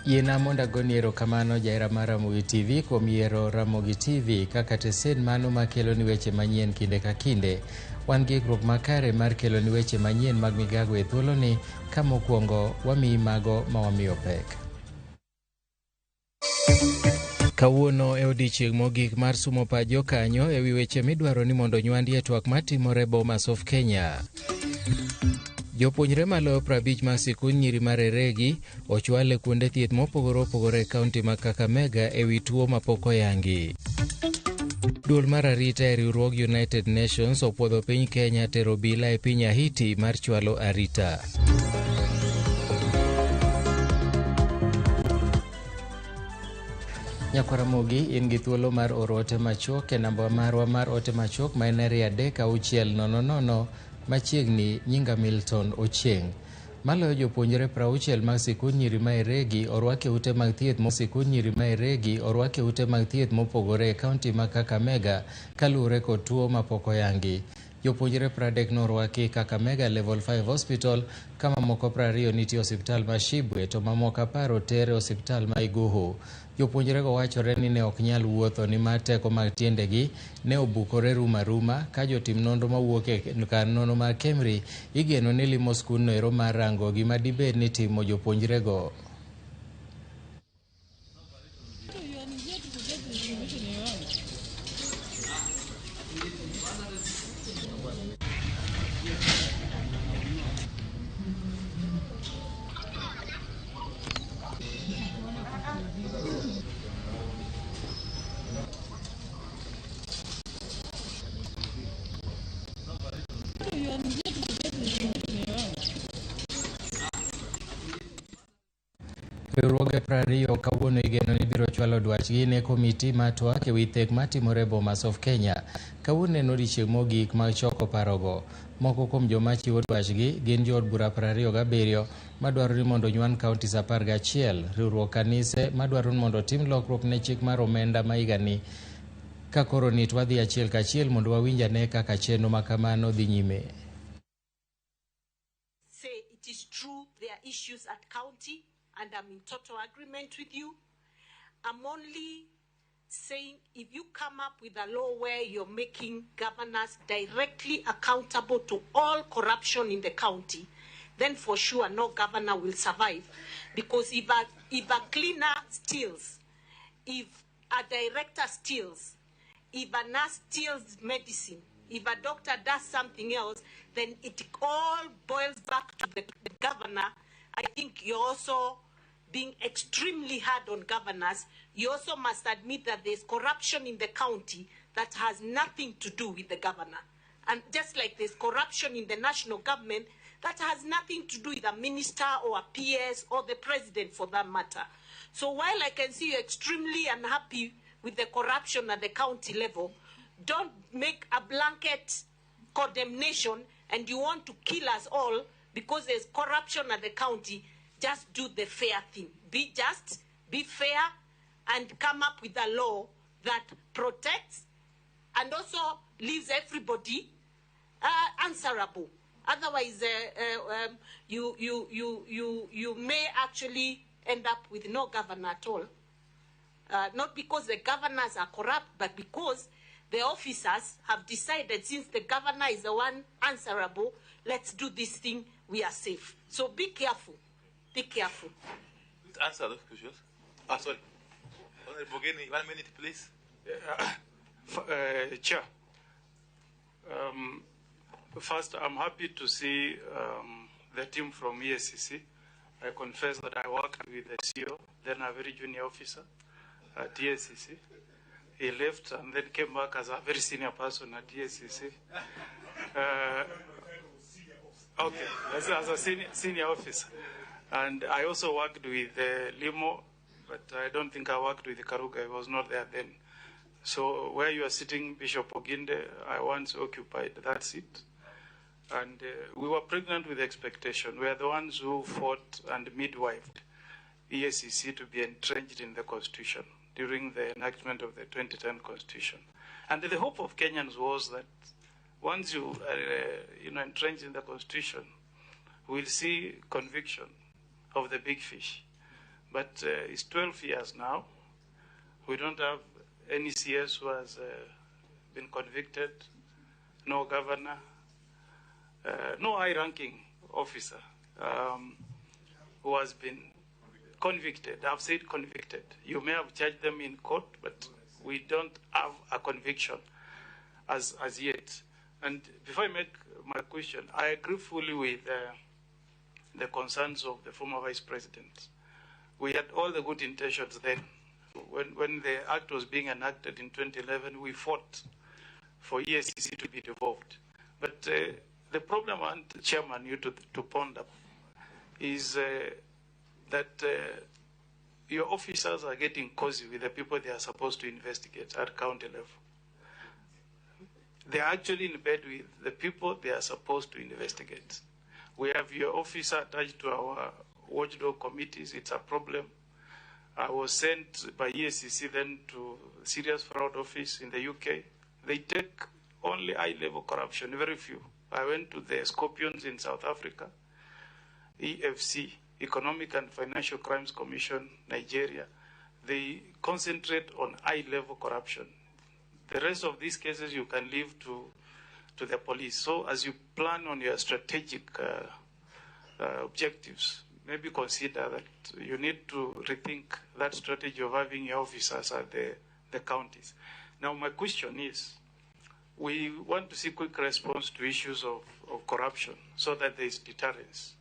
Yiena mondo agoni erokamano jahera mar Ramogi TV kuom yiero Ramogi TV kaka tesen mano makeloni weche manyien kinde ka kinde. Wan gi ikruok makare mar keloni weche manyien mag migago e thuoloni ka mokwongo wamiyi mago ma wamiyo pek. Kawuono e odiechieng' mogik mar sumo pach jokanyo e wi weche midwaro ni mondo onywandi e twak matimore Bomas of Kenya. Jopuonjre maloyo 50 mag sikund nyiri mar Eregi ochwal e kuonde thieth mopogore opogore e kaunti ma Kakamega e wi tuo mapok oyangi. Duol mar arita e riwruog United Nations opuodho piny Kenya tero obila e piny Haiti mar chwalo arita. Nyakwaramogi in gi thuolo mar oro ote machuok e namba marwa mar ote machuok ma en 23600 machiegni nyinga Milton Ochieng'. Maloyo jopuonjre 60 mag sikund nyiri ma Eregi orwak e ute mag thieth sikund nyiri ma Eregi orwak e ute mag thieth mopogore e kaunti ma Kakamega kaluwore kod tuo mapok oyangi. Jopuonjre 30 norwaki Kakamega Level 5 Hospital ka mamoko 20 nitie osiptal ma Shibwe to mamoko 10 oter e osiptal ma Iguhu. Jopuonjrego wachore ni ne ok nyal wuotho nimar teko mag tiendegi ne obukore ruma ruma ka jotim nonro mawuok e kar nonro mar Kemri igeno ni limo skundno ero mar rango gima dibed ni timo jopuonjrego. Riwruoge 20 kawuono igeno ni biro chwalo dwachgi ne komiti ma twak e wi thek matimore e Bomas of Kenya. Kawuono en odiechieng' mogik mag choko parogo. Moko kuom joma chiwo dwachgi gin jood bura 27 madwaro ni mondo onyuan counties 11, riwruok kanise madwaro ni mondo otim lokruok ne chik mar omenda ma higani. Ka koro nit wadhi achiel kachiel mondo wawinj ane kaka chenro ma kamano dhi nyime. Say it is true there are issues at county and I'm in total agreement with you. I'm only saying if you come up with a law where you're making governors directly accountable to all corruption in the county, then for sure no governor will survive. Because if a cleaner steals, if a director steals, if a nurse steals medicine, if a doctor does something else, then it all boils back to the governor. I think you're also being extremely hard on governors. You also must admit that there's corruption in the county that has nothing to do with the governor. And just like there's corruption in the national government that has nothing to do with a minister or a PS or the president for that matter. So while I can see you're extremely unhappy with the corruption at the county level, don't make a blanket condemnation and you want to kill us all because there's corruption at the county. Just do the fair thing. Be just, be fair, and come up with a law that protects and also leaves everybody answerable. Otherwise, you may actually end up with no governor at all. Not because the governors are corrupt, but because the officers have decided since the governor is the one answerable, let's do this thing, we are safe. So be careful. Be careful. Please answer those questions. Ah, sorry. Honorable Bogeni, 1 minute, please. Chair, first, I'm happy to see the team from EACC. I confess that I worked with the CEO, then a very junior officer at EACC. He left and then came back as a very senior person at EACC. Okay, as a senior officer. And I also worked with Limo, but I don't think I worked with Karuga. I was not there then. So where you are sitting, Bishop Oginde, I once occupied that seat. And we were pregnant with expectation. We are the ones who fought and midwifed EACC to be entrenched in the Constitution during the enactment of the 2010 Constitution. And the hope of Kenyans was that once you are entrenched in the Constitution, we'll see conviction of the big fish. But it's 12 years now. We don't have any CS who has been convicted, no governor, no high-ranking officer who has been convicted. I've said convicted. You may have charged them in court, but we don't have a conviction as yet. And before I make my question, I agree fully with the concerns of the former vice president. We had all the good intentions then. When the act was being enacted in 2011, we fought for EACC to be devolved. But the problem I want, Chairman, you to ponder is that your officers are getting cozy with the people they are supposed to investigate at county level. They are actually in bed with the people they are supposed to investigate. We have your officer attached to our watchdog committees. It's a problem. I was sent by EACC then to Serious Fraud Office in the UK. They take only high-level corruption, very few. I went to the Scorpions in South Africa, EFC, Economic and Financial Crimes Commission, Nigeria. They concentrate on high-level corruption. The rest of these cases you can leave to the police. So as you plan on your strategic objectives, maybe consider that you need to rethink that strategy of having your officers at the counties. Now, my question is, we want to see quick response to issues of corruption so that there is deterrence.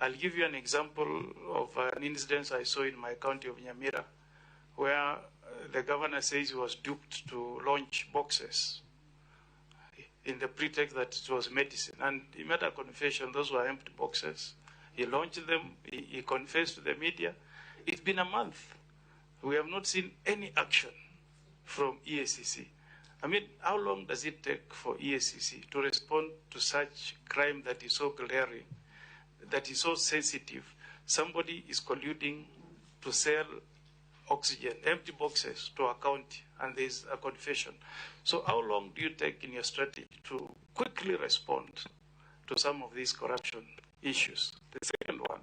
I'll give you an example of an incident I saw in my county of Nyamira, where the governor says he was duped to launch boxes in the pretext that it was medicine. And he made a confession, those were empty boxes. He launched them, he confessed to the media. It's been a month. We have not seen any action from EACC. I mean, how long does it take for EACC to respond to such crime that is so glaring, that is so sensitive? Somebody is colluding to sell oxygen, empty boxes to a county, and there's a confession. So how long do you take in your strategy to quickly respond to some of these corruption issues? The second one,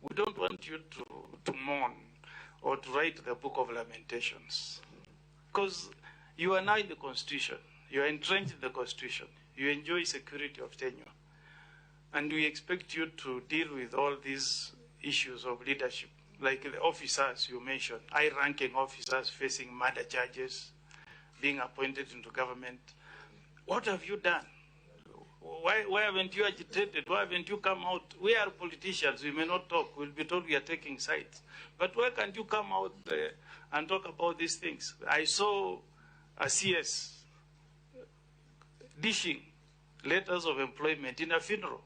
we don't want you to mourn or to write the Book of Lamentations, because you are now in the Constitution. You are entrenched in the Constitution. You enjoy security of tenure. And we expect you to deal with all these issues of leadership, like the officers you mentioned, high-ranking officers facing murder charges, being appointed into government. What have you done? Why haven't you agitated? Why haven't you come out? We are politicians. We may not talk. We'll be told we are taking sides. But why can't you come out and talk about these things? I saw a CS dishing letters of employment in a funeral.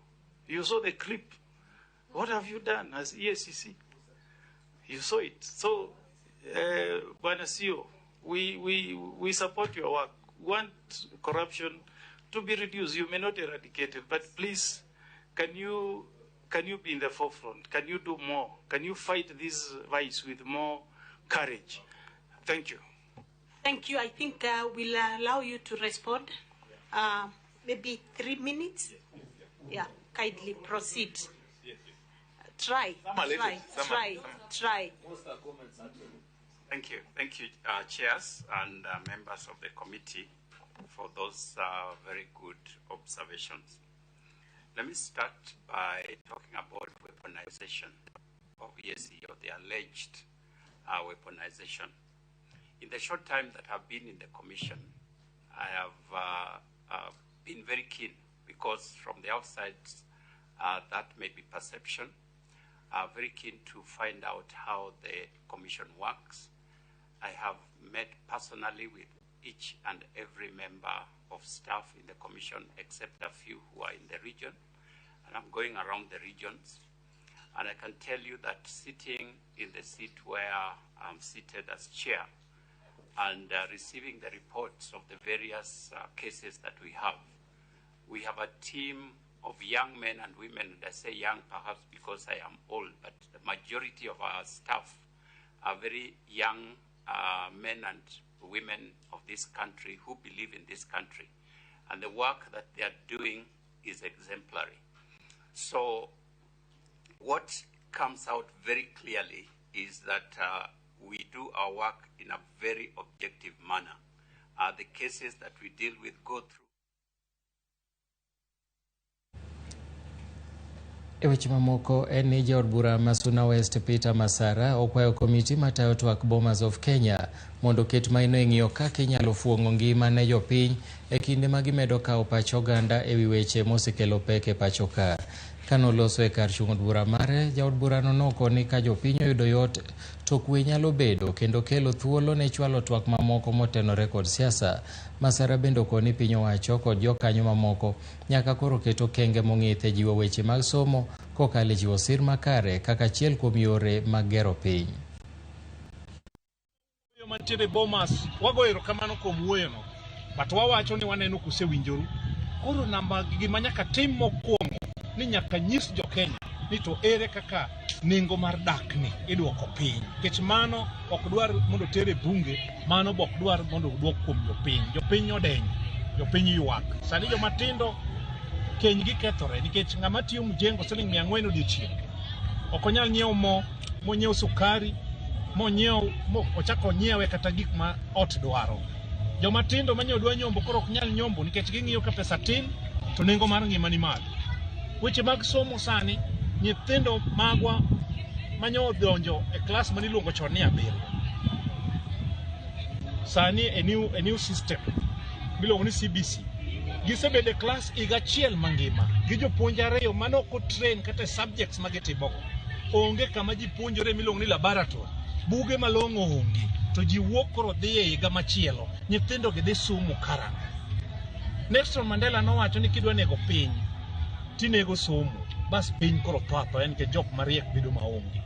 You saw the clip. What have you done as EACC? You saw it. So, Bwana CEO, we support your work. We want corruption to be reduced. You may not eradicate it, but please, can you be in the forefront? Can you do more? Can you fight this vice with more courage? Thank you. Thank you. I think we'll allow you to respond. Maybe 3 minutes? Yeah, kindly proceed. Try. Thank you. Thank you, chairs and members of the committee, for those very good observations. Let me start by talking about weaponization of EACC, or the alleged weaponization. In the short time that I've been in the commission, I have been very keen, because from the outside, that may be perception. Very keen to find out how the commission works. I have met personally with each and every member of staff in the commission, except a few who are in the region. And I'm going around the regions. And I can tell you that sitting in the seat where I'm seated as chair and receiving the reports of the various cases that we have a team of young men and women, and I say young perhaps because I am old, but the majority of our staff are very young men and women of this country who believe in this country. And the work that they are doing is exemplary. So what comes out very clearly is that we do our work in a very objective manner. The cases that we deal with go through. E weche mamoko en ni jaod bura ma Suna West Peter Masara okwayo komiti matayo twak Bomas of Kenya mondo oket maino e ng'iyo kaka inyalo fuong'o ngima ne jopiny e kinde ma gimedo kawo pach oganda e wi weche mosekelo pek e pacho ka. Kanoloso e kar chung' od bura mare, jaod burano nokoni ka jopiny oyudo yot to kwe nyalo bedo kendo kelo thuolo ne chwalo twak mamoko motenore kod siasa. Masara bende okoni piny owacho kod jokanyo mamoko nyaka koro ket okenge mong'ith e jiwo weche mag somo kokalo e chiwo sir makare kaka achiel kuom yore mag gero piny. Mantiere Bomas, wago erokamano kuom wuoyono, but wawacho ni waneno kusewinjoru. Koro namba gima nyaka tim mokwongo ni nyaka nyis jo Kenya ni to ere kaka nengo mar dak ni idwoko piny. Nikech mano ok dwar mondo ter e bunge, mano be ok dwar mondo odwok kuom jopiny. Jopiny odenyo, jopiny ywak. Sani joma tindo keny gi kethore nikech ng'ama tiyo mjengo siling 400 odiochieng'. Ok onyal nyiewo mo, monyiew sukari, monyiew ochako onyiewe kata gik ma ot dwaro. Joma tindo manye dwa nyombo koro ok nyal nyombo nikech ging'iyo ka pesa tin to nengo mar ngima ni malo. Weche mag somo sani, nyithindo magwa manyo donjo e klas maniluongo chon ni 7. Sani a new system miluongo ni CBC. Gisebedo e klas higa achiel mangima gi jopuonj 2 mane ok otrain kata e subjects ma gitimogo. Onge kama ji puonjore miluongo ni laboratory. Buge malong'o onge to ji wuok koro dhi e higa machielo. Nyithindo gi dhi somo karang'o? Nelson Mandela nowacho ni kidwa nego piny tinego somo, bas piny koro tho athoya nikech jok mariek bedo maonge.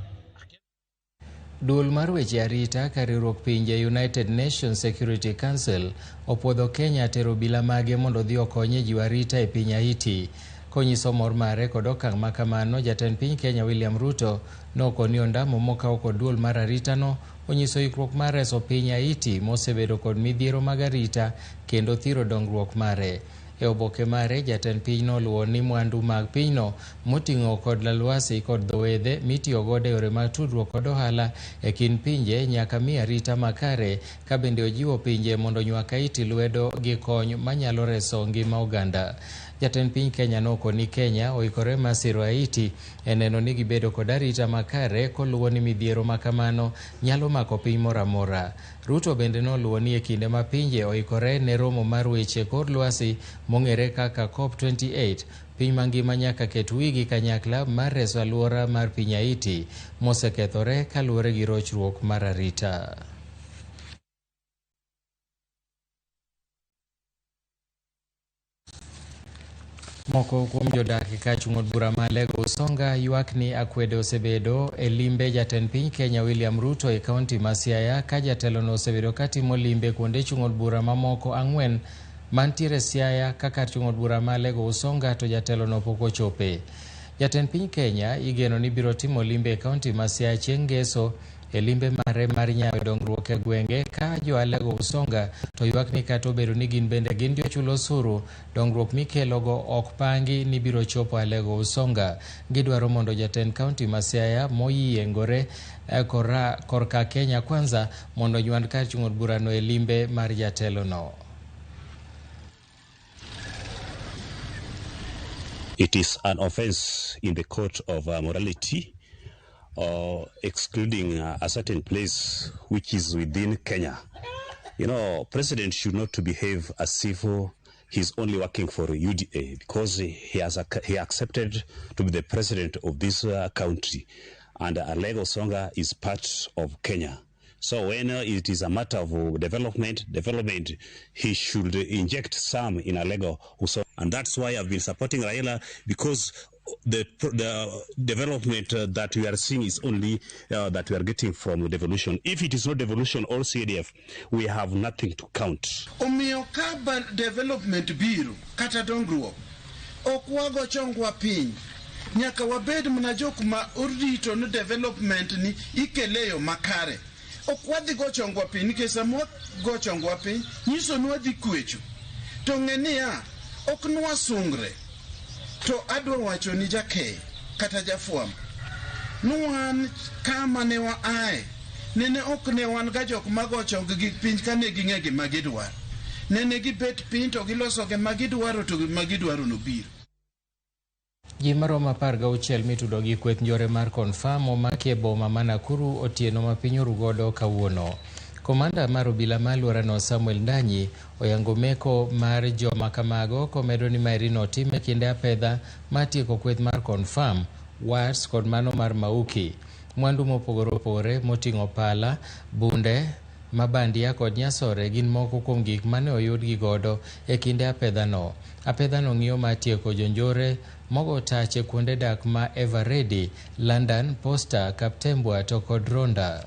Duol mar weche arita ka riwruok pinje United Nations Security Council opuodho Kenya tero obila mage mondo odhi okony e jiwo arita e piny Haiti. Konyiso mor mare kod okang' ma kamano, jatend piny Kenya William Ruto nokoni ondamo mokaw kod duol mar aritano onyiso ikruok mar reso piny Haiti mosebedo kod midhiero mag arita kendo thiro dongruok mare. E oboke mare, jatend piny noluwo ni mwandu mag pinyno moting'o kod lwasi kod dho wedhe mitiyo godo e yore mag tudruok kod ohala e kind pinje nyaka mi arita makare, ka bende ojiwo pinje mondo onywak Haiti lwedo gi kony manyalo reso ngima oganda. Jatend piny Kenya nokoni Kenya oikore mar siro Haiti e neno ni gibedo kod arita makare koluwo ni midhiero makamano nyalo mako piny moro amora. Ruto bende noluwo ni e kinde ma pinje oikore ne romo mar weche kor lwasi mong'ere kaka COP28, piny mangima nyaka ket wigi kanyakla mar reso alwora mar piny Haiti mosekethore kaluwore gi rochruok mar arita. Moko kuom jodak e kar chung' od bura ma Alego Usonga ywak ni akwede osebedo e limbe jatend piny Kenya William Ruto e kaunti ma Siaya ka jatelono osebedo katimo limbe kuonde chung' od bura mamoko 4 mantiere Siaya ka kar chung' od bura ma Alego Usonga to jatelono pok ochope. Jatend piny Kenya igeno ni biro timo limbe e kaunti ma Siaya chieng' Ngeso e limbe mare mar nyayo dongruok e gwenge ka jo Alego Usonga to ywak ni kata obedo ni gin bende gin jochul osuru, dongruok mikelogo ok pangi ni biro chopo Alego Usonga. Gidwaro mondo jatend kaunti ma Siaya moyiengore korka Kenya Kwanza mondo onywand kar chung' od burano e limbe mar jatelono. It is an offense in the court of morality or excluding a certain place which is within Kenya. You know, president should not behave as if he's only working for UDA, because he accepted to be the president of this country, and Alego Usonga is part of Kenya. So when it is a matter of development, he should inject some in Alego Usonga. And that's why I've been supporting Raila, because the development that we are seeing is only that we are getting from devolution. If it is not devolution or CDF, we have nothing to count. Omiyo ka development biro kata dongruok ok wago chongwa piny, nyaka wabed mana jok ma orito ni development ni ikeleyo makare. Ok wadhi go chongwa piny nikech sama wago chongwa piny nyiso ni wadhi kwecho. To ng'e niya, ok nwasungre. To adwa wacho ni jakee kata jafwambo, Ni wan kama ne wa ae nene ok ne wan ga jok mago chong gi piny kane ging'e gima gidwaro. Nene gibet piny to giloso gima gidwaro to gima gidwaro nobiro. Ji maromo 16 mitudo gi kweth njore mar Confirm omaki e boma ma Nakuru otieno ma piny orugodo kawuono. Komanda mar obila ma alworano Samuel Ndanyi oyango meko mar joma kamago komedo ni maeri notim e kinde apedha mar tieko kweth mar Confirm, Wats kod mano mar Mauki. Mwandu mopogore opogore moting'o pala, bunde, mabandia kod nyasore gin moko kuom gik mane oyudgi godo e kinde apedhano. Apedhano ng'iyo mar tieko jonjore mogo tach e kuonde dak ma Eveready, London, Posta, Kaptembwa to kod Ronda.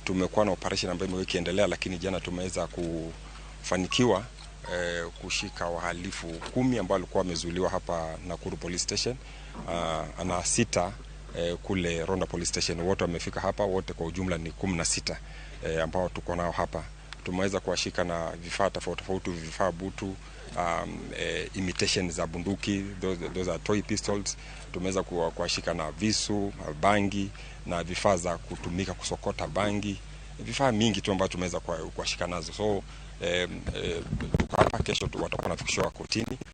Tumekuwa na operation ambayo imekuwa ikiendelea, lakini jana tumeweza kufanikiwa kushika wahalifu 10 ambao walikuwa wamezuiliwa hapa Nakuru Police Station na 6 kule Ronda Police Station. Wote wamefika hapa, wote kwa ujumla ni 16 ambao tuko nao hapa. Tumeweza kuwashika na vifaa tofauti tofauti, vifaa butu, imitation za bunduki, those are toy pistols. Tumeweza kuwashika na visu, bangi na vifaa za kutumika kusokota bangi, vifaa mingi tu ambavyo tumeweza kuwashika nazo. So tuko hapa, kesho watakuwa wanafikishwa kotini.